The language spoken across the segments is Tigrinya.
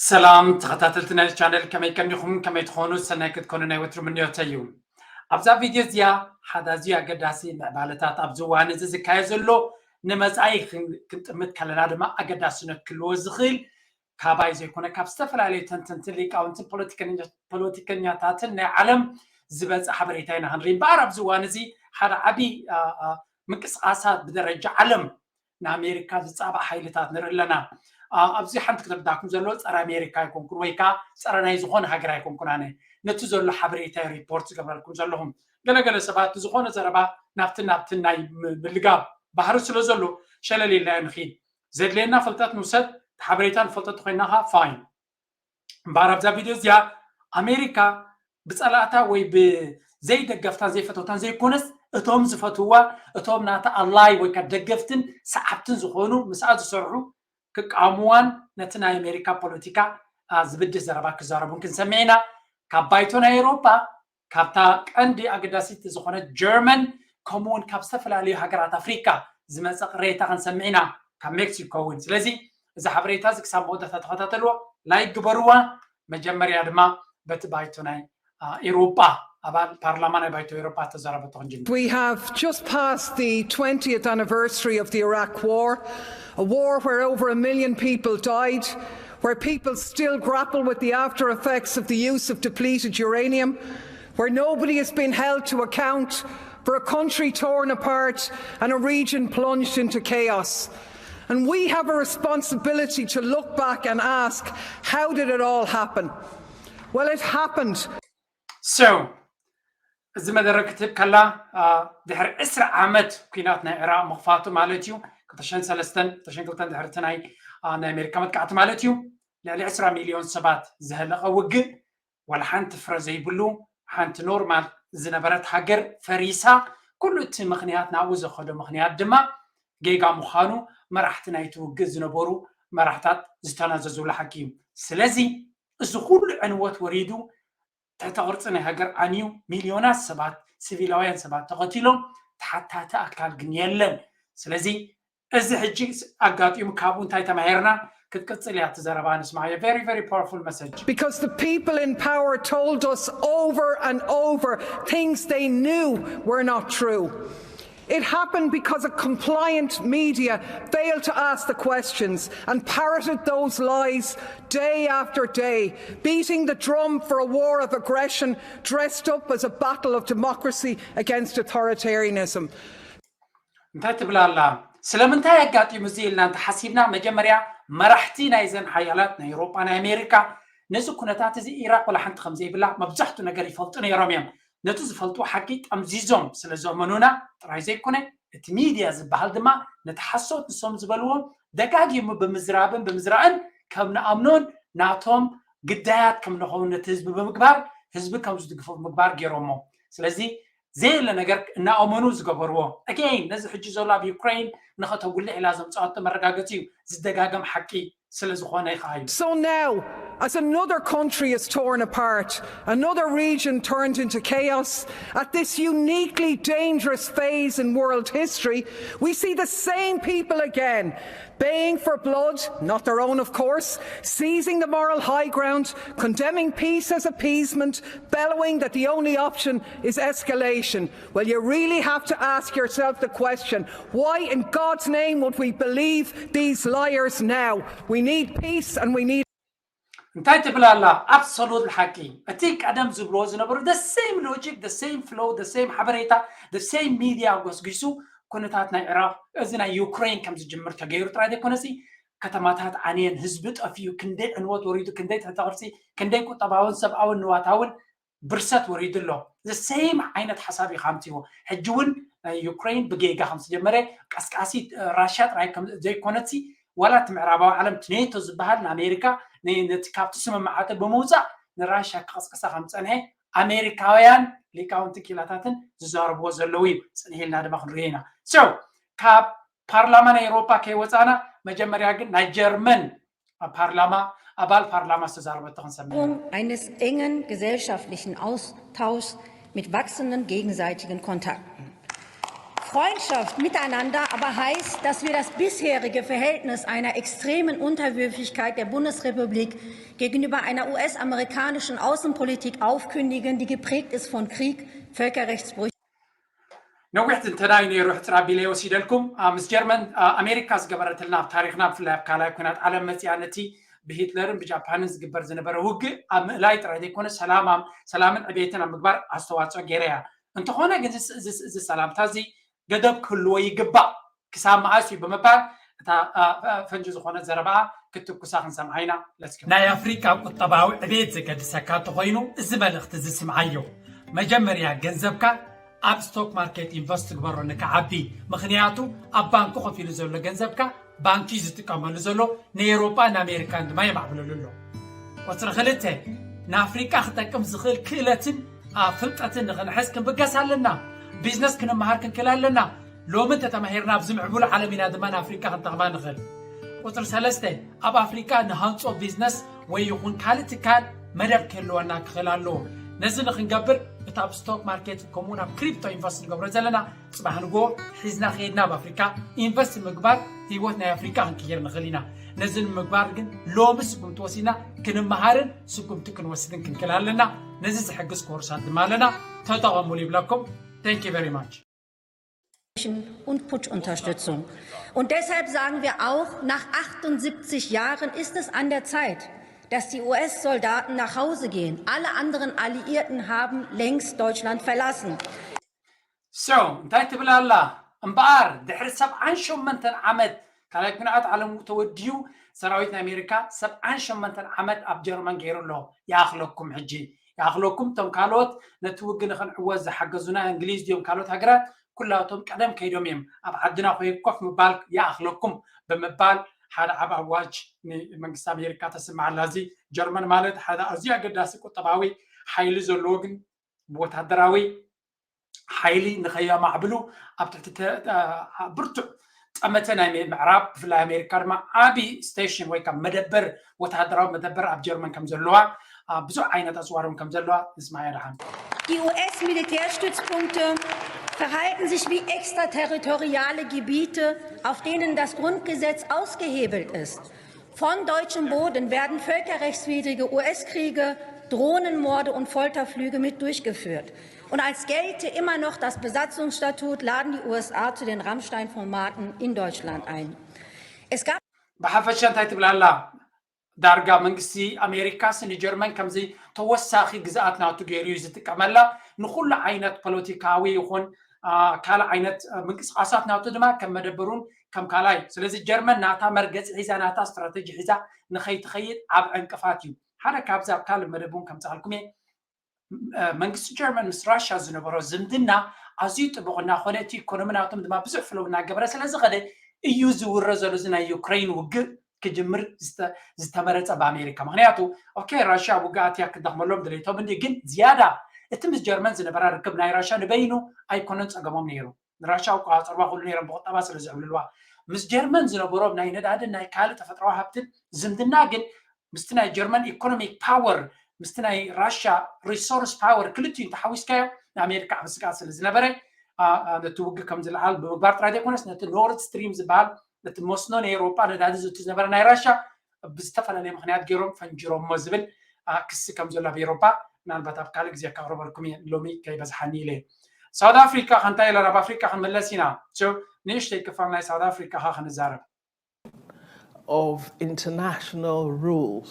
ሰላም ተኸታተልቲ ናይ ቻነል፣ ከመይ ቀኒኹም? ከመይ ትኾኑ? ሰናይ ክትኮኑ ናይ ወትሩ ምንዮተይ እዩ። ኣብዛ ቪድዮ እዚኣ ሓደ ኣዝዩ ኣገዳሲ ምዕባለታት ኣብዚ እዋን እዚ ዝካየድ ዘሎ ንመጻኢ ክን- ክንጥምት ከለና ድማ ኣገዳስነት ክህልዎ ዝኽእል ካባይ ዘይኮነ ካብ ዝተፈላለዩ ተንተንቲ፣ ሊቃውንትን ፖለቲከኛ- ፖለቲከኛታትን ናይ ዓለም ዝበጽእ ሓበሬታ ኢና ክንርኢ። እምበኣር ኣብዚ እዋን እዚ ሓደ ዓቢ ኣ- ኣ- ምንቅስቃሳት ብደረጃ ዓለም ንኣሜሪካ ዝጻባእ ሓይልታት ንርኢ ኣለና። ኣ- ኣብዚ ሓንቲ ክርዳኩም ዘለዎ ጸረ ኣሜሪካ ኣይኮንኩን ወይ ከዓ ጸረ ናይ ዝኾነ ሃገር ኣይኮንኩን። ኣነ ነቲ ዘሎ ሓበሬታ ሪፖርት ዝገብረልኩም ዘለኹም። ገለገለ ሰባት ዝኾነ ዘረባ ናብትን ናብትን ናይ ም- ምልጋብ ባህሪ ስለ ዘሎ ሸለል ኢልና ንኺድ። ዘድልየና ፍልጠት ንውሰድ፣ ሓበሬታ ንፈልጠት ኮይና ፋይን። እምበኣር ኣብዛ ቪድዮ እዚኣ ኣሜሪካ ብጸላእታ ወይ ብዘይደገፍታን ዘይፈተውታን ዘይኮነስ እቶም ዝፈትዋ፣ እቶም ናታ ኣላይ ወይ ከዓ ደገፍትን ሰዓብትን ዝኾኑ ምስኣ ዝሰርሑ ክቃወምዋን ነቲ ናይ ኣሜሪካ ፖለቲካ ኣ፣ ዝብድህ ዘረባ ክዛረቡን ክንሰምዕ ኢና። ካብ ባይቶ ናይ ኤውሮጳ ካብታ ቀንዲ ኣገዳሲት ዝኾነት ጀርመን ከምኡውን ካብ ዝተፈላለዩ ሃገራት ኣፍሪካ ዝመፀ ቅሬታ ክንሰምዕ ኢና፣ ካብ ሜክሲኮ እውን። ስለዚ እዚ ሓበሬታ እዚ ክሳብ መወዳእታ ተኸታተልዎ፣ ላይክ ግበርዋ። መጀመርያ ድማ በቲ ባይቶ ናይ አ፣ ኤውሮጳ ኣባል ፓርላማ ናይ ባይቶ ኤውሮጳ ተዛረበቶ ክንጅምር። We have just passed the twentieth anniversary of the Iraq War, a war where over a million people died, where people still grapple with the after effects of the use of depleted uranium, where nobody has been held to account for a country torn apart and a region plunged into chaos. And we have a responsibility to look back and ask, how did it all happen? Well, it happened. So እዚ መደረ ክትህብ ከላ ድሕሪ ዕስራ ዓመት ኩናት ናይ ዕራቕ ምኽፋቱ ማለት እዩ። ክልተ ሽሕን ሰለስተን ክልተ ሽሕን ክልተን ድሕሪ እቲ ናይ ናይ ኣሜሪካ መጥቃዕቲ ማለት እዩ። ልዕሊ ዕስራ ሚልዮን ሰባት ዘህለቐ ውግእ፣ ዋላ ሓንቲ ፍረ ዘይብሉ፣ ሓንቲ ኖርማል ዝነበረት ሃገር ፈሪሳ። ኩሉ እቲ ምኽንያት ናብኡ ዘኸዶ ምኽንያት ድማ ጌጋ ምዃኑ መራሕቲ ናይቲ ውግእ ዝነበሩ መራሕታት ዝተናዘዙሉ ሓቂ እዩ። ስለዚ እዚ ኩሉ ዕንወት ወሪዱ ትሕተ ቅርፂ ናይ ሃገር ዓንዩ ሚልዮናት ሰባት ሲቪላውያን ሰባት ተቐቲሎም ተሓታቲ ኣካል ግን የለን። ስለዚ እዚ ሕጂ ኣጋጢሙ ካብኡ እንታይ ተማሂርና ክትቅፅል እያ እቲ ዘረባ ንስማዮ። Very very powerful message. Because the people in power told us over and over things they knew were not true. It happened because a compliant media failed to ask the questions and parroted those lies day after day, beating the drum for a war of aggression dressed up as a battle of democracy against authoritarianism. እንታይ ትብል ኣላ? ስለምንታይ ኣጋጢሙ እዚ ኢልና እንተሓሲብና መጀመርያ መራሕቲ ናይዘን ሓያላት ናይ ኤውሮጳ ናይ ኣሜሪካ ነዚ ኩነታት እዚ ኢራቅ ወላ ሓንቲ ከም ዘይብላ መብዛሕቱ ነገር ይፈልጡ ነይሮም እዮም። ነቲ ዝፈልጡ ሓቂ ጠምዚዞም ስለ ዘእመኑና ጥራይ ዘይኮነ እቲ ሚድያ ዝበሃል ድማ ነቲ ሓሶት ንሶም ዝበልዎም ደጋጊሙ ብምዝራብን ብምዝራእን ከም ንኣምኖን ናቶም ግዳያት ከም ንኸውን ነቲ ህዝቢ ብምግባር ህዝቢ ከም ዝድግፎ ብምግባር ገይሮሞ። ስለዚ ዘየለ ነገር እናኣመኑ ዝገበርዎ። Again ነዚ ሕጂ ዘሎ ኣብ ዩክሬን ንኸተጉልዕ ኢላ ዘምፅኣቶ መረጋገፂ እዩ። ዝደጋገም ሓቂ ስለ ዝኾነ ይኸዓ እዩ። So now, as another country is torn apart, another region turned into chaos, at this uniquely dangerous phase in world history, we see the same people again, baying for blood, not their own of course, seizing the moral high ground, condemning peace as appeasement, bellowing that the only option is escalation. Well, you really have to ask yourself the question, why in God's name would we believe these liars now? We need peace and we need እንታይ ትብል ኣላ? Absolutely ሓቂ። እቲ ቀደም ዝብልዎ ዝነበሩ the same logic, the same flow, the same ሓበሬታ, the same media ጎስጒሱ ኩነታት ናይ ዕራቕ፣ እዚ ናይ ዩክሬን ከም ዝጅምር ተገይሩ ጥራይ ዘይኮነሲ ከተማታት ዓንየን፣ ህዝቢ ጠፊኡ፣ ክንደይ ዕንወት ወሪዱ፣ ክንደይ ትሕተ ቅርፂ፣ ክንደይ ቁጠባውን ሰብኣውን ንዋታውን ብርሰት ወሪዱ ኣሎ። The same ዓይነት ሓሳብ እዩ ከምፅዎ። ሕጂ እውን ዩክሬን ብጌጋ ከም ዝጀመረ ቀስቃሲ ራሽያ ጥራይ ዘይኮነትሲ ዋላ እቲ ምዕራባዊ ዓለም እቲ ኔቶ ዝበሃል ንኣሜሪካ ነቲ ካብቲ ስምምዓተ ብምውፃእ ንራሽያ ክቐስቅሳ ከም ዝፀንሐ ኣሜሪካውያን ሊቃውንቲ ኪላታትን ዝዛረብዎ ዘለዉ እዩ። ፅንሕ ኢልና ድማ ክንሪኦ ኢና። So ካብ ፓርላማ ናይ ኤውሮፓ ከይወፃና መጀመርያ ግን ናይ ጀርመን ኣብ ፓርላማ ኣባል ፓርላማ ዝተዛረበቶ ክንሰምዕ ኢና። Eines engen gesellschaftlichen Austauschs mit wachsenden gegenseitigen Kontakten. Freundschaft miteinander aber heißt, dass wir das bisherige Verhältnis einer extremen Unterwürfigkeit der Bundesrepublik gegenüber einer U-S-amerikanischen Außenpolitik aufkündigen, die geprägt ist von Krieg, Völkerrechtsbrüchen. ነዊሕ ትንተና እዩ ነይሩ። ሕፅር ኣቢለ ይወሲደልኩም። ምስ ጀርመን ኣሜሪካ ዝገበረትልና ኣብ ታሪክና፣ ብፍላይ ኣብ ካልኣይ ኩናት ዓለም መፅያ ነቲ ብሂትለርን ብጃፓንን ዝግበር ዝነበረ ውግእ ኣብ ምእላይ ጥራይ ዘይኮነ ሰላምን ዕቤትን ኣብ ምግባር ኣስተዋፅኦ ገይራ እያ። እንተኾነ ግን እዚ ሰላምታ እዚ ገደብ ክህልዎ ይግባእ። ክሳብ መዓስ እዩ ብምባል እታ ፈንጂ ዝኾነ ዘረባኣ ክትኩሳ ክንሰምዓ ኢና። ናይ ኣፍሪቃ ቁጠባዊ ዕቤት ዘገድሰካ እንተኾይኑ እዚ መልእኽቲ እዚ ስምዓዮ። መጀመርያ ገንዘብካ ኣብ ስቶክ ማርኬት ኢንቨስት ትግበሮ ንክዓቢ። ምኽንያቱ ኣብ ባንኪ ኮፍ ኢሉ ዘሎ ገንዘብካ ባንኪ ዝጥቀመሉ ዘሎ ንኤውሮጳ ንኣሜሪካን ድማ የማዕብለሉ ኣሎ። ቁፅሪ ክልተ ንኣፍሪቃ ክጠቅም ዝኽእል ክእለትን ፍልጠትን ንኽንሕዝ ክንብገስ ኣለና። ቢዝነስ ክንመሃር ክንክእል ኣለና። ሎሚ እንተተማሂርና ኣብዚ ምዕቡል ዓለም ኢና ድማ ንኣፍሪቃ ክንጠቕማ ንኽእል። ቁፅሪ ሰለስተ ኣብ ኣፍሪቃ ንሃንፆ ቢዝነስ ወይ ይኹን ካልእ ትካል መደብ ክህልወና ክኽእል ኣለዎ። ነዚ ንክንገብር እቲ ኣብ ስቶክ ማርኬት ከምኡውን ኣብ ክሪፕቶ ኢንቨስት ንገብሮ ዘለና ፅባሕ ንጎ ሒዝና ከይድና ኣብ ኣፍሪካ ኢንቨስት ምግባር ህይወት ናይ ኣፍሪካ ክንቅይር ንኽእል ኢና። ነዚ ንምግባር ግን ሎሚ ስጉምቲ ወሲድና ክንመሃርን ስጉምቲ ክንወስድን ክንክእል ኣለና። ነዚ ዝሕግዝ ኮርሳት ድማ ኣለና። ተጠቐሙሉ ይብለኩም። Thank you very much. Und Putschunterstützung. Und deshalb sagen wir auch, nach achtundsiebzig Jahren ist es an der Zeit, dass die U-S-Soldaten nach Hause gehen. Alle anderen Alliierten haben längst Deutschland verlassen. So እንታይ ትብል ኣላ? እምበኣር ድሕሪ ሰብዓን ሸሞንተን ዓመት ካልኣይ ኩናት ዓለም ተወዲኡ ሰራዊት ናይ ኣሜሪካ ሰብዓን ሸሞንተን ዓመት ኣብ ጀርመን ገይሩ ኣሎ። ይኣኽለኩም ሕጂ ይኣኽለኩም። እቶም ካልኦት ነቲ ውግእ ንኽንዕወት ዝሓገዙና እንግሊዝ ድዮም ካልኦት ሃገራት ኩላቶም ቀደም ከይዶም እዮም። ኣብ ዓድና ኮይን ኮፍ ምባል ይኣኽለኩም ብምባል ሓደ ዓብ ኣዋጅ ንመንግስቲ ኣሜሪካ ተስምዓላ። እዚ ጀርመን ማለት ሓደ ኣዝዩ ኣገዳሲ ቁጠባዊ ሓይሊ ዘለዎ ግን ብወታደራዊ ሓይሊ ንኸየማዕብሉ ኣብ ትሕቲ ብርቱዕ ጠመተ ናይ ምዕራብ ብፍላይ ኣሜሪካ ድማ ዓቢ ስቴሽን ወይ ካብ መደበር ወታደራዊ መደበር ኣብ ጀርመን ከም ዘለዋ ብዙሕ ዓይነት ኣፅዋር እውን ከም ዘለዋ ንስማዕ ደሓን። Die U-S-Militärstützpunkte verhalten sich wie extraterritoriale Gebiete, auf denen das Grundgesetz ausgehebelt ist. Von deutschem Boden werden völkerrechtswidrige U-S-Kriege, Drohnenmorde und Folterflüge mit durchgeführt. Und als gelte immer noch das Besatzungsstatut, laden die U S A zu den Rammstein-Formaten in Deutschland ein. Es gab ብሓፈሻ እንታይ ትብል ኣላ? ዳርጋ መንግስቲ ኣሜሪካስ ንጀርመን ከምዚ ተወሳኺ ግዝኣት ናቱ ገይሩ እዩ ዝጥቀመላ። ንኩሉ ዓይነት ፖለቲካዊ ይኹን ካልእ ዓይነት ምንቅስቃሳት ናቱ ድማ ከም መደበሩን ከም ካልኣይ። ስለዚ ጀርመን ናታ መርገፂ ሒዛ ናታ ስትራተጂ ሒዛ ንኸይትኸይድ ዓብ ዕንቅፋት እዩ። ሓደ ካብዚ ኣብ ካልእ መደብ እውን ከምፅኣልኩም እየ። መንግስቲ ጀርመን ምስ ራሻ ዝነበሮ ዝምድና ኣዝዩ ጥቡቕ እናኾነ እቲ ኢኮኖሚ ናቶም ድማ ብዙሕ ፍለው እናገበረ ስለዝኸደ እዩ ዝውረ ዘሎ እዚ ናይ ዩክሬን ውግእ ክጅምር ዝተመረፀ ብኣሜሪካ። ምክንያቱ ኦኬ ራሽያ ውግእ ኣትያ ክደኽመሎም ድሌቶም እንዲ ግን ዝያዳ እቲ ምስ ጀርመን ዝነበራ ርክብ ናይ ራሽያ ንበይኑ ኣይኮነን ፀገሞም ነይሩ። ንራሽያ ኣቆፃፅርዋ ኩሉ ነይሮም ብቁጠባ ስለ ዝዕብልልዋ ምስ ጀርመን ዝነበሮም ናይ ነዳድን ናይ ካልእ ተፈጥራዊ ሃብትን ዝምድና ግን ምስቲ ናይ ጀርመን ኢኮኖሚክ ፓወር ምስቲ ናይ ራሽያ ሪሶርስ ፓወር ክልቲኡ እንተሓዊስካዮ ንኣሜሪካ ዓብ ስግኣት ስለ ዝነበረ ነቲ ውግእ ከም ዝለዓል ብምግባር ጥራይ ዘይኮነስ ነቲ ኖርድ ስትሪም ዝበሃል ነቲ መስኖ ናይ ኤውሮጳ ነዳዲ ዝእቱ ዝነበረ ናይ ራሽያ ብዝተፈላለየ ምክንያት ገይሮም ፈንጅሮሞ ዝብል ክሲ ከም ዘሎ ኣብ ኤውሮጳ ምናልባት ኣብ ካልእ ግዜ ከቕርበልኩም እየ ሎሚ ከይበዝሓኒ ኢለ። ሳውት ኣፍሪካ ከንታይ ኢላ ናብ ኣፍሪካ ክንምለስ ኢና። ንእሽተይ ክፋል ናይ ሳውት ኣፍሪካ ካ ክንዛረብ። Of international rules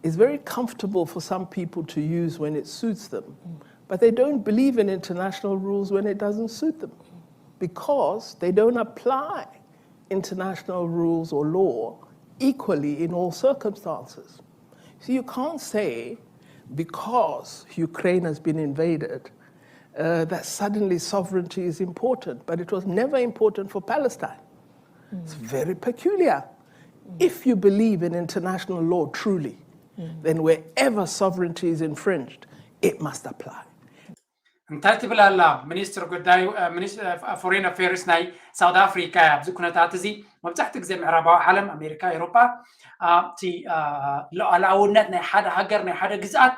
is very comfortable for some people to use when it suits them, but they don't believe in international rules when it doesn't suit them because they don't apply international rules or law equally in all circumstances. So you can't say because Ukraine has been invaded uh, that suddenly sovereignty is important, but it was never important for Palestine. It's very peculiar. If you believe in international law truly, then wherever sovereignty is infringed, it must apply. እንታይ ትብል ኣላ ሚኒስትር ጉዳይ ፎሬን ኣፌርስ ናይ ሳውት ኣፍሪካ እያ። ኣብዚ ኩነታት እዚ መብዛሕትኡ ግዜ ምዕራባዊ ዓለም ኣሜሪካ ኤውሮጳ ኣብቲ ሉዓላውነት ናይ ሓደ ሃገር ናይ ሓደ ግዝኣት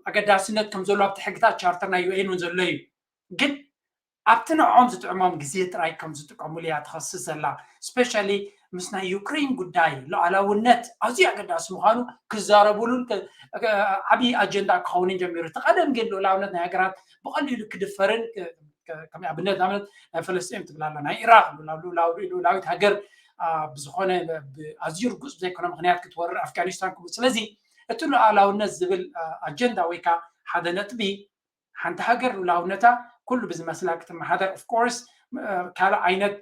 ኣገዳስነት ከም ዘሎ ኣብቲ ሕግታት ቻርተር ናይ ዩኤን እውን ዘሎ እዩ። ግን ኣብቲ ንዕኦም ዝጥዕሞም ግዜ ጥራይ ከም ዝጥቀሙሉ እያ ትኸስስ ዘላ። ስፔሻሊ ምስ ናይ ዩክሬን ጉዳይ ሉዓላውነት ኣዝዩ ኣገዳሲ ምዃኑ ክዛረቡሉን ዓብዪ ኣጀንዳ ክኸውንን ጀሚሩ። እቲ ቀደም ግን ሉዓላውነት ናይ ሃገራት ብቐሊሉ ክድፈርን ከም ኣብነት ኣብነት ናይ ፈለስጢን ትብላላ ናይ ኢራቅ ሉዓላዊት ሃገር ብዝኾነ ኣዝዩ ርጉፅ ብዘይኮነ ምክንያት ክትወርር ኣፍጋኒስታን ክብል። ስለዚ እቲ ሉዓላውነት ዝብል ኣጀንዳ ወይ ከዓ ሓደ ነጥቢ ሓንቲ ሃገር ሉዓላውነታ ኩሉ ብዝመስላ ክትመሓደር ኦፍኮርስ ካልእ ዓይነት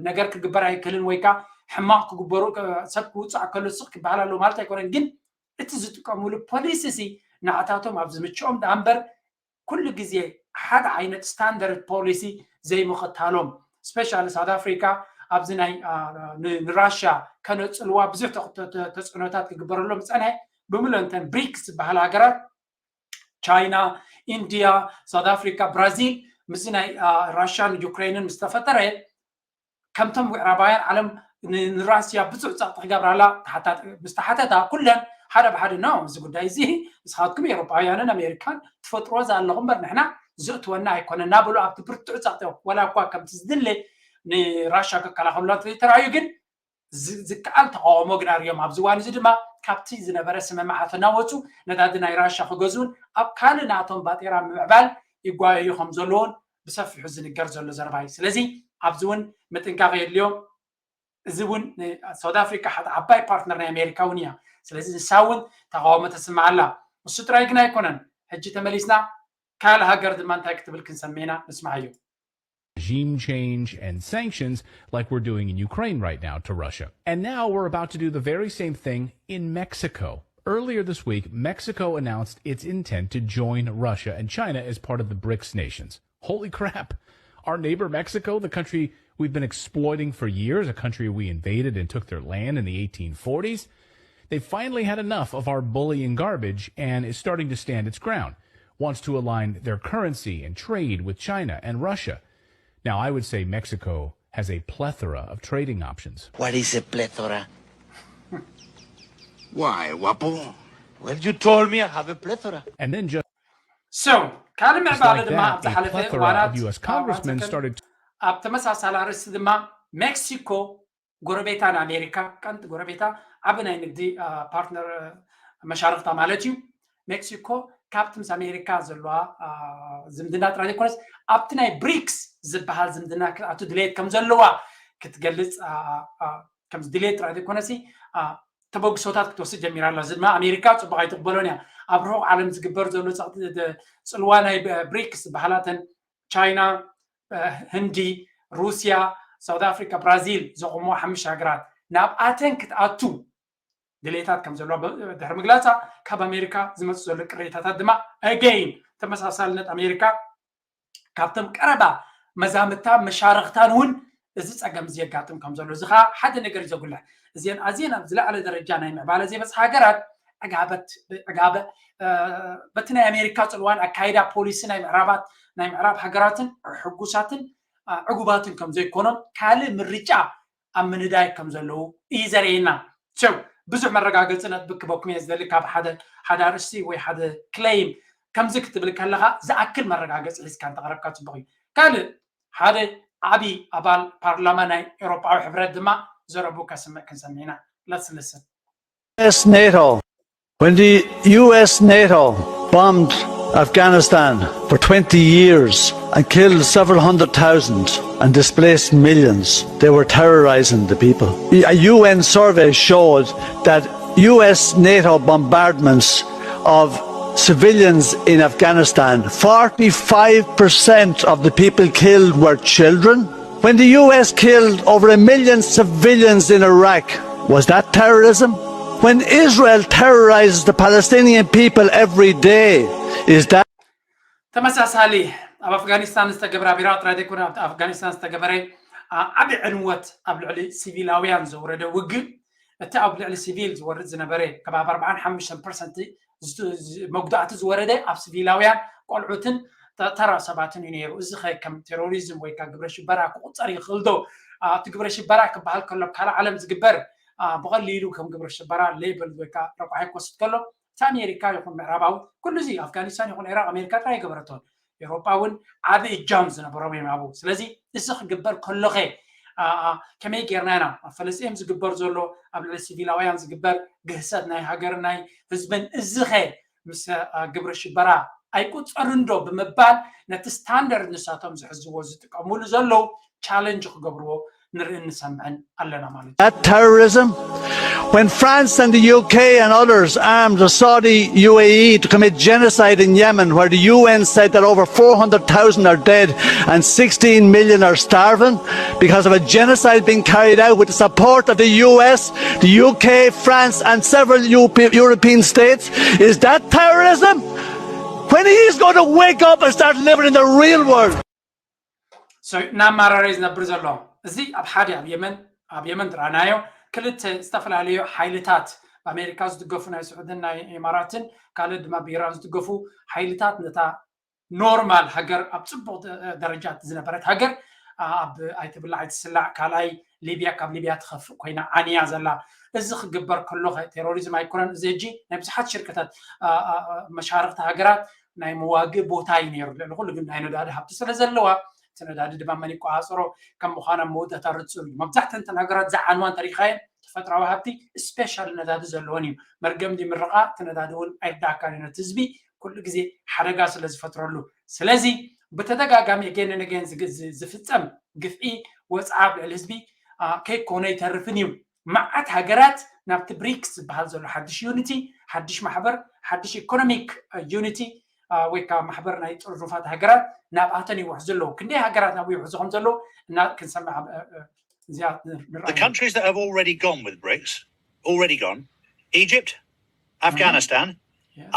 ነገር ክግበር ኣይክእልን ወይ ከዓ ሕማቕ ክግበሩ ሰብ ክውፃእ ከሎ ስቕ ክበሃል ኣሎ ማለት ኣይኮነን። ግን እቲ ዝጥቀሙሉ ፖሊሲ ሲ ንዓታቶም ኣብ ዝምችኦም ደኣ እምበር ኩሉ ግዜ ሓደ ዓይነት ስታንዳርድ ፖሊሲ ዘይምኽታሎም ስፔሻሊ ሳውት ኣፍሪካ ኣብዚ ናይ ንራሽያ ከነፅልዋ ብዙሕ ተፅዕኖታት ክግበረሎም ዝፀንሐ ብምልኦ እንተን ብሪክስ ዝበሃል ሃገራት ቻይና፣ ኢንድያ፣ ሳውት ኣፍሪካ፣ ብራዚል ምስዚ ናይ ራሽያን ዩክሬንን ምስ ተፈጠረ ከምቶም ምዕራባውያን ዓለም ንራስያ ብዙሕ ፀቕጢ ክገብራላ ምስ ተሓተታ ኩለን ሓደ ብሓደ ኖ እዚ ጉዳይ እዚ ንስኻትኩም ኤውሮጳውያንን ኣሜሪካን ትፈጥሮ ዘለኹም እምበር ንሕና ዘእትወና ኣይኮነ እናበሉ ኣብቲ ብርቱዕ ፀቕጢ ወላ እኳ ከምቲ ዝድለ ንራሽያ ክከላኸሉላ እንተዘይተረኣዩ ግን ዝከኣል ተቃውሞ ግን ኣርዮም ኣብዚ እዋን እዚ ድማ ካብቲ ዝነበረ ስምምዓት እናወፁ ነዳዲ ናይ ራሻ ክገዝኡን ኣብ ካልእ ናቶም ባጤራ ምምዕባል ይጓየዩ ከም ዘለውን ብሰፊሑ ዝንገር ዘሎ ዘረባ እዩ። ስለዚ ኣብዚ እውን ምጥንቃቕ የድልዮ። እዚ እውን ሳውት ኣፍሪካ ሓደ ዓባይ ፓርትነር ናይ ኣሜሪካ እውን እያ። ስለዚ ንሳ እውን ተቃውሞ ተስምዓ ኣላ። እሱ ጥራይ ግን ኣይኮነን። ሕጂ ተመሊስና ካልእ ሃገር ድማ እንታይ ክትብል ክንሰምዕ ኢና ንስምዓዮ። regime change and sanctions like we're doing in Ukraine right now to Russia. And now we're about to do the very same thing in Mexico. Earlier this week, Mexico announced its intent to join Russia and China as part of the brics nations. Holy crap! Our neighbor Mexico, the country we've been exploiting for years, a country we invaded and took their land in the eighteen forties, they finally had enough of our bullying garbage and is starting to stand its ground. Wants to align their currency and trade with China and Russia. Now, I would say Mexico has a plethora of trading options. What is a plethora? Why, Wapo? Well, you told me I have a plethora. And then just So, ካልእ just ምዕባለ like ድማ ኣብ that, a ዝሓለፈ plethora እዋናት of U S congressmen started ኣብ ተመሳሳሊ ኣርእስቲ ድማ ሜክሲኮ ጎረቤታ ንኣሜሪካ ቀንዲ ጎረቤታ ዓቢ ናይ ንግዲ ፓርትነር መሻርክታ ማለት እዩ። ሜክሲኮ ካብቲ ምስ ኣሜሪካ ዘለዋ ዝምድና ጥራይ ዘይኮነስ ኣብቲ ናይ ብሪክስ ዝበሃል ዝምድና ክትኣቱ ድሌት ከም ዘለዋ ክትገልፅ ከም ድሌት ጥራይ ዘይኮነሲ ተበግሶታት ክትወስድ ጀሚራ ኣላ። እዚ ድማ ኣሜሪካ ፅቡቅ ኣይትቕበሎን እያ። ኣብ ርሑቕ ዓለም ዝግበር ዘሎ ፅልዋ ናይ ብሪክስ ዝበሃላተን ቻይና፣ ህንዲ፣ ሩስያ፣ ሳውት ኣፍሪካ፣ ብራዚል ዘቆምዋ ሓሙሽተ ሃገራት ናብኣተን ክትኣቱ ድሌታት ከም ዘለዋ ድሕሪ ምግላፃ ካብ ኣሜሪካ ዝመፁ ዘሎ ቅሬታታት ድማ ኣገይን ተመሳሳልነት ኣሜሪካ ካብቶም ቀረባ መዛምታ መሻርክታን እውን እዚ ፀገም እዚ የጋጥም ከም ዘሎ እዚ ከዓ ሓደ ነገር እዩ ዘጉልሕ። እዚአን ኣዝየን ኣብ ዝለዓለ ደረጃ ናይ ምዕባለ ዘይበፅሓ ሃገራት ዕጋበት ዕጋበ በቲ ናይ ኣሜሪካ ፅልዋን ኣካይዳ ፖሊሲ ናይ ምዕራባት ናይ ምዕራብ ሃገራትን ሕጉሳትን ዕጉባትን ከም ዘይኮኖም ካልእ ምርጫ ኣብ ምንዳይ ከም ዘለዉ እዩ ዘርእየና። ቸው ብዙሕ መረጋገፂ ነጥቢ ክበኩም እየ ዝደሊ ካብ ሓደ ሓደ ኣርእስቲ ወይ ሓደ ክለይም ከምዚ ክትብል ከለካ ዝኣክል መረጋገፂ ሒዝካ እንተቀረብካ ፅቡቅ እዩ። ካልእ ሓደ ዓብዪ ኣባል ፓርላማ ናይ ኤውሮጳዊ ሕብረት ድማ ዘረቡ ከስምዕ ክንሰምዕ ኢና። Let's listen. U S NATO. When the U S NATO bombed Afghanistan for twenty years and killed several hundred thousand and displaced millions, they were terrorizing the people. A U N survey showed that U S NATO bombardments of civilians in Afghanistan, forty-five percent of the people killed were children. When the U S killed over a million civilians in Iraq, was that terrorism? When Israel terrorizes the Palestinian people every day, is that ተመሳሳሊ ኣብ ኣፍጋኒስታን ዝተገብረ ኣብ ኢራቅ ጥራይ ዘይኮነ ኣብ ኣፍጋኒስታን ዝተገበረ ዓቢ ዕንወት ኣብ ልዕሊ ሲቪላውያን ዘውረደ ውግእ እቲ ኣብ ልዕሊ ሲቪል ዝወርድ ዝነበረ ከባቢ ኣርባዓን ሓሙሽተን ፐርሰንት መጉዳእቲ ዝወረደ ኣብ ሲቪላውያን ቆልዑትን ተራ ሰባትን እዩ ነይሩ። እዚ ከ ከም ቴሮሪዝም ወይ ከዓ ግብረ ሽበራ ክቁፀር ይኽእል ዶ? እቲ ግብረ ሽበራ ክበሃል ከሎ ኣብ ካልእ ዓለም ዝግበር ብቐሊሉ ከም ግብረ ሽበራ ሌብል ወይ ከዓ ረቋሒ ክወስድ ከሎ እቲ ኣሜሪካ ይኹን ምዕራባዊ ኩሉ እዚ ኣፍጋኒስታን ይኹን ኢራቅ ኣሜሪካ ጥራይ ኣይገበረቶን። ኤውሮጳ እውን ዓቢ እጃም ዝነበሮም እዮም ኣብኡ። ስለዚ እዚ ክግበር ከሎኸ ከመይ ጌርና ኢና ኣብ ፈለስጢን ዝግበር ዘሎ ኣብ ልዕሊ ሲቪላውያን ዝግበር ግህሰት ናይ ሃገርን ናይ ህዝብን እዚኸ ምስ ግብሪ ሽበራ ኣይቁጸርን ዶ ብምባል ነቲ ስታንዳርድ ንሳቶም ዝሕዝዎ ዝጥቀምሉ ዘለዉ ቻለንጅ ክገብርዎ ንርእን ንሰምዕን ኣለና ማለት እዩ። That terrorism? When France and the U K and others armed the Saudi U A E to commit genocide in Yemen, where the U N said that over four hundred thousand are dead and sixteen million are starving because of a genocide being carried out with the support of the U S, the U K, France, and several European states, is that terrorism? When he is going to wake up and start living in the real world? እናማራረ ዝነብር ዘሎ እዚ ኣብ ሓደ ኣብ የመን ኣብ የመን ጥራናዮ ክልተ ዝተፈላለዩ ሓይልታት ብኣሜሪካ ዝድገፉ ናይ ስዑድን ናይ ኢማራትን ካልእ ድማ ብኢራን ዝድገፉ ሓይልታት ነታ ኖርማል ሃገር ኣብ ፅቡቅ ደረጃ ዝነበረት ሃገር ኣብ ኣይትብላዕ ኣይትስላዕ ካልኣይ ሊብያ ካብ ሊብያ ትኸፍእ ኮይና ዓንያ ዘላ እዚ ክግበር ከሎ ቴሮሪዝም ኣይኮነን እዚ ሕጂ ናይ ብዙሓት ሽርክታት መሻርክቲ ሃገራት ናይ መዋግእ ቦታ እዩ ነይሩ ልዕሊ ኩሉ ግን ናይ ነዳዲ ሃብቲ ስለ ዘለዋ እቲ ነዳዲ ድማ መን ይቆፃፀሮ ከም ምዃና መወዳእታ ርፁር እዩ መብዛሕተን እተን ሃገራት ዝዓንዋ እንተሪኻየን ተፈጥራዊ ሃብቲ ስፔሻል ነዳዲ ዘለወን እዩ መርገም ድምርቓ እቲ ነዳዲ እውን ኣይርዳእካን እዩ ነቲ ህዝቢ ኩሉ ግዜ ሓደጋ ስለ ዝፈጥረሉ ስለዚ ብተደጋጋሚ again and again ዝፍፀም ግፍዒ ወፅዓ ኣብ ልዕሊ ህዝቢ ከይኮነ ይተርፍን እዩ መዓት ሃገራት ናብቲ ብሪክስ ዝበሃል ዘሎ ሓድሽ ዩኒቲ ሓድሽ ማሕበር ሓድሽ ኢኮኖሚክ ዩኒቲ ወይ ከዓ ማሕበር ናይ ጥርኑፋት ሃገራት ናብኣተን ይውሕዙ ኣለዉ ክንደይ ሃገራት ናብኡ ይውሕዙ ከም ዘለዉ እና ክንሰምዕ እዚኣ ንርኣ The countries that have already gone with BRICS, already gone, Egypt, Afghanistan,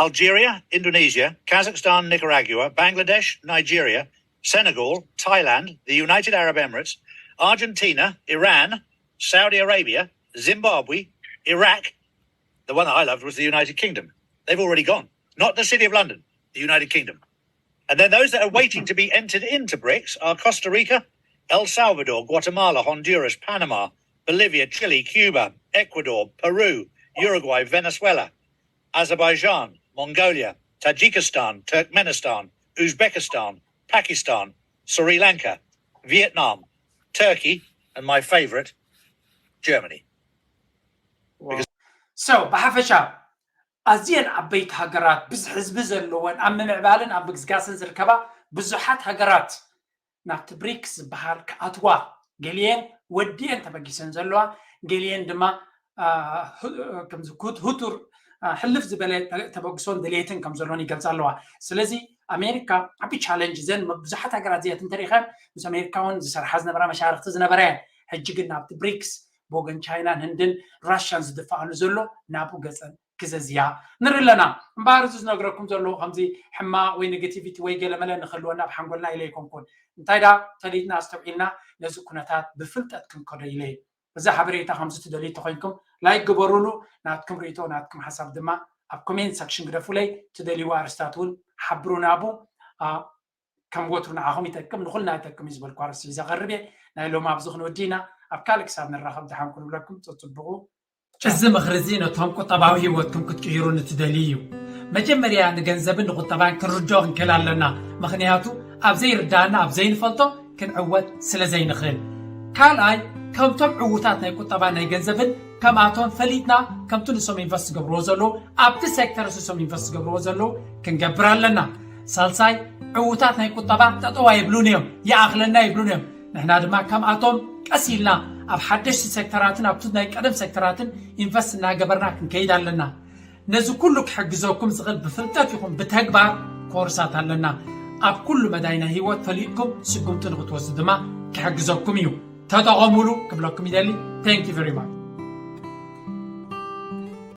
Algeria, Indonesia, Kazakhstan, Nicaragua, Bangladesh, Nigeria, Senegal, Thailand, the United Arab Emirates, Argentina, Iran, Saudi Arabia, Zimbabwe, Iraq. The one that I loved was the United Kingdom. They've already gone. Not the City of London, the United Kingdom. And then those that are waiting to be entered into BRICS are Costa Rica, El Salvador, Guatemala, Honduras, Panama, Bolivia, Chile, Cuba, Ecuador, Peru, Uruguay, Venezuela, Azerbaijan, Mongolia, Tajikistan, Turkmenistan, Uzbekistan, Pakistan, Sri Lanka, Vietnam, Turkey, and my favorite, Germany. So ብሓፈሻ ኣዝየን ዓበይቲ ሃገራት ብዙሕ ህዝቢ ዘለወን ኣብ ምምዕባልን ኣብ ምግስጋስን ዝርከባ ብዙሓት ሃገራት ናብቲ ብሪክስ ዝበሃል ክኣትዋ ገሊየን ወዲኤን ተበጊሰን ዘለዋ ገሊየን ድማ ከምዚ ሁቱር ሕልፍ ዝበለ ተበግሶን ድሌትን ከም ዘለዎን ይገልፃ ኣለዋ ስለዚ ኣሜሪካ ዓቢ ቻለንጅ ዘን ብዙሓት ሃገራት እዚኣት እንተሪኸን ምስ ኣሜሪካ እውን ዝሰርሓ ዝነበራ መሻርክቲ ዝነበረ ሕጂ ግን ናብቲ ብሪክስ ብወገን ቻይናን ህንድን ራሽያን ዝድፈኣሉ ዘሎ ናብኡ ገፀን ክዘዝያ ንርኢ ኣለና እምበኣር እዚ ዝነግረኩም ዘለዉ ከምዚ ሕማቕ ወይ ኔጋቲቪቲ ወይ ገለመለ ንክህልወና ኣብ ሓንጎልና ኢለ ኣይኮንኩን እንታይ ዳ ፈሊጥና ኣስተውዒልና ነዚ ኩነታት ብፍልጠት ክንከዶ ኢለ እዚ ሓበሬታ ከምዚ ትደልዩ ተኮይንኩም ላይክ ግበሩሉ ናትኩም ርእቶ ናትኩም ሓሳብ ድማ ኣብ ኮሜንት ሰክሽን ግደፉለይ ትደልይዎ ኣርስታት እውን ሓብሩና ኣቡ ከም ወትሩ ንዓኹም ይጠቅም ንኹልና ይጠቅም እዩ ዝበልኩ ኣርእስቲ እዩ ዘቐርብ እየ ናይ ሎም ኣብዚ ክንወዲ ኢና ኣብ ካልእ ክሳብ ንራኸብ ድሓን ኩን ብለኩም ፅፅብቑ እዚ ምኽሪ እዚ ነቶም ቁጠባዊ ህይወትኩም ክትቅይሩ ንትደልዩ እዩ። መጀመርያ ንገንዘብን ንቁጠባን ክንርድኦ ክንክእል ኣለና፣ ምኽንያቱ ኣብ ዘይርድኣና ኣብ ዘይንፈልጦ ክንዕወት ስለ ዘይንኽእል። ካልኣይ፣ ከምቶም ዕዉታት ናይ ቁጠባን ናይ ገንዘብን ከምኣቶም ፈሊጥና ከምቲ ንሶም ኢንቨስት ዝገብርዎ ዘለዉ ኣብቲ ሴክተር ንሶም ኢንቨስት ዝገብርዎ ዘለዉ ክንገብር ኣለና። ሳልሳይ፣ ዕዉታት ናይ ቁጠባ ጠጠው ኣይብሉን እዮም፣ ይኣኽለና ይብሉን እዮም። ንሕና ድማ ከምኣቶም ቀስ ኢልና ኣብ ሓደሽቲ ሴክተራትን ኣብቲ ናይ ቀደም ሴክተራትን ኢንቨስት እናገበርና ክንከይድ ኣለና። ነዚ ኩሉ ክሕግዘኩም ዝኽእል ብፍልጠት ይኹን ብተግባር ኮርሳት ኣለና። ኣብ ኩሉ መዳይ ናይ ህይወት ፈሊጥኩም ስጉምቲ ንክትወስዱ ድማ ክሕግዘኩም እዩ። ተጠቐሙሉ ክብለኩም ይደሊ። Thank you very much።